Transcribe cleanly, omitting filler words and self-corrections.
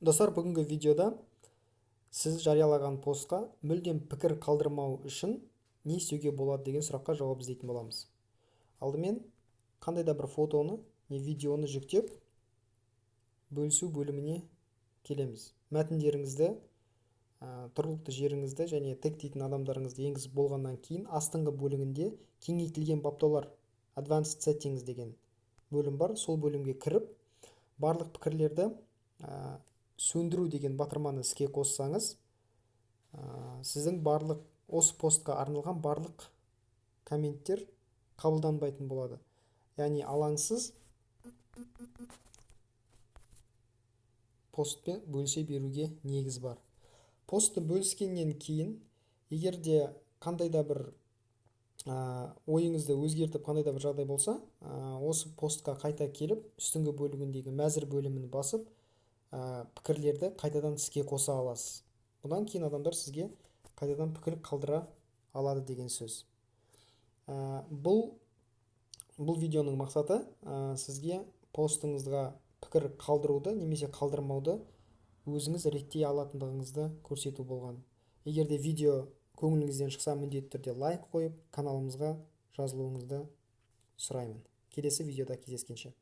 Достар, бүгінгі видеода сіз жариялаған постқа мүлдем пікір қалдырмау үшін не істеуге болады деген сұраққа жауап іздейтін боламыз. Алдымен қандай да бір фотоны, не видеоны жүктеп, бөлісу бөліміне келеміз. Мәтіндеріңізді, тұрғылықты жеріңізді және тегтейтін адамдарыңызды енгізіп болғаннан кейін астыңғы бөлігінде кеңейтілген баптаулар, Advanced Settings деген бөлім бар. Сол бөлімге кіріп, барлық пікірлерді сөндіру деген батырманы іске қоссаңыз, сіздің барлық осы постқа арналған барлық комменттер қабылданбайтын болады. Яғни алаңсыз постпен бөлісе беруге негіз бар. Постты бөліскеннен кейін, егер де қандай да бір ойыңызды өзгертіп қандай да бір жағдай болса, осы постқа қайта келіп, үстіңгі бөлігіндегі мәзір бөлімін басып, пікірлерді қайтадан іске қоса аласыз. Бұдан кейін адамдар сізге қайтадан пікір қалдыра алады деген сөз. Бұл видеоның мақсаты, сізге постыңызға пікір қалдыруды немесе қалдырмауды өзіңіз реттей алатындығыңызды көрсету болған. Егер де видео көңіліңізден шықса, міндетті түрде лайк қойып, каналымызға жазылуыңызды сұраймын. Келесі видеода кездескенше.